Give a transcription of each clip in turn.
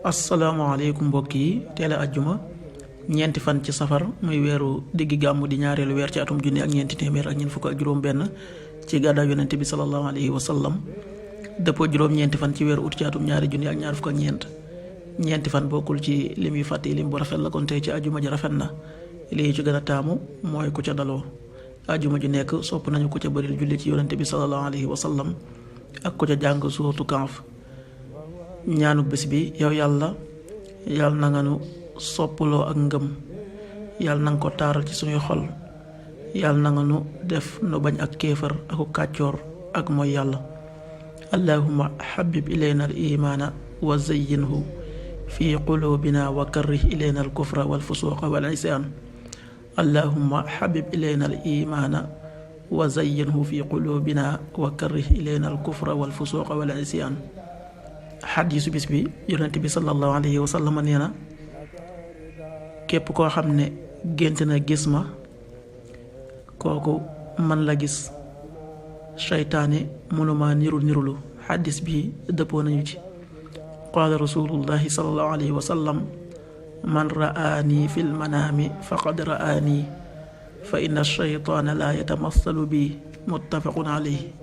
asalaamaaleykum mbokk yi teel a ajjuma ñeenti fan ci safar muy weeru diggi gàmmu di ñaareelu weer ci atum junni ak ñeenti téeméer ak ñeent fukk ak juróom benn ci gàddaay yonent bi sallallahu alayhi wa sallam dëppoo juróom-ñeenti fan ci weeru ut ci atum ñaari junni ak ñaar fukk ak ñeenti fan bokkul ci lim yu fàtte lim bu rafet la kon tey ci ajjuma ji rafet na lii ci gën a taamu mooy ku ca daloo ajjuma ju nekk sopp nañu ku ca bëril julli ci yonent bi sallallahu alayhi wa sallam ak ku ca jàng suuratu Kahf. ñaanu bés bi yow yàlla na nga nu soppaloo ak ngëm yàlla na nga ko taaral ci suñuy xol yàlla na nga nu def nu bañ ak kéefër aku kàccoor ak mooy yàlla. allahumma habib ilayna al imaana wa zayyinhu fi qulubina wa karrih ilayna al kufra wal fusuqa wal isyaan. allahumma habib ilayna al imaana wa zayyinhu fi qulubina wa karrih ilayna al kufra wal fusuqa wal isyaan. xadiisu bis bi yonent bi sallallahu alayhi wa sallam nee na képp koo xam ne gént na gis ma kooku man la gis seytaane mënuma nirulu xadiis bi dëppoo nañu ci. qaala rasulullahi sallallahu alayhi wa sallam man ra'aani fi lmanaami faqad ra'aani fa inna sheytaana laa yatamassalu bi muttafaqun alayhi.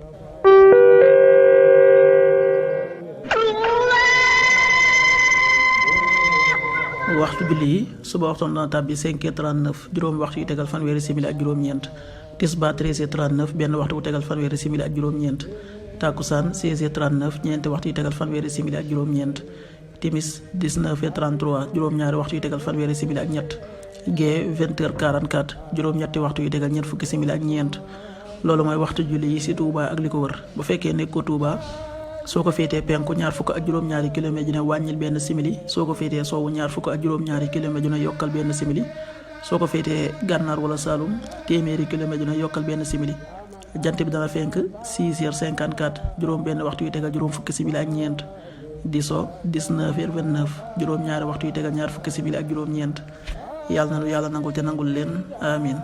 waxtu julli yi suba waxtoon dana tàbbi 5h39 juróomi waxtu yu tegal fanweeri simili ak juróom-ñeent tisbaar 13h39 benn waxtu bu tegal fanweeri simili ak juróom-ñeent takkusaan 16h39 ñeenti waxtu yu tegal fanweeri simili ak juróom-ñeent timis 19h33 juróom-ñaari waxtu yu tegal fanweeri simili ak ñett gee 20h44 juróom-ñetti waxtu yu tegal ñeent fukki simili ak ñeent. loolu mooy waxtu julli yi ci Touba ak li ko wër bu fekkee nekkoo Touba soo ko féetee penku ñaar fukk ak juróom-ñaari kilomètre ju ne wàññil benn simili soo ko féetee soowu ñaar fukk ak juróom-ñaari kilomètre ju ne yokkal benn simili soo ko féetee gànnaar wala Saalum téeméeri kilomètre ju ne yokkal benn simili. jant bi dana fenk 6h54 juróom benn waxtu yu tegal juróom fukki simili ak ñeent di so 19h29 juróom-ñaari waxtu yu tegal ñaar fukki simili ak juróom-ñeent. yàlla na lu yàlla nangul te nangul leen amin.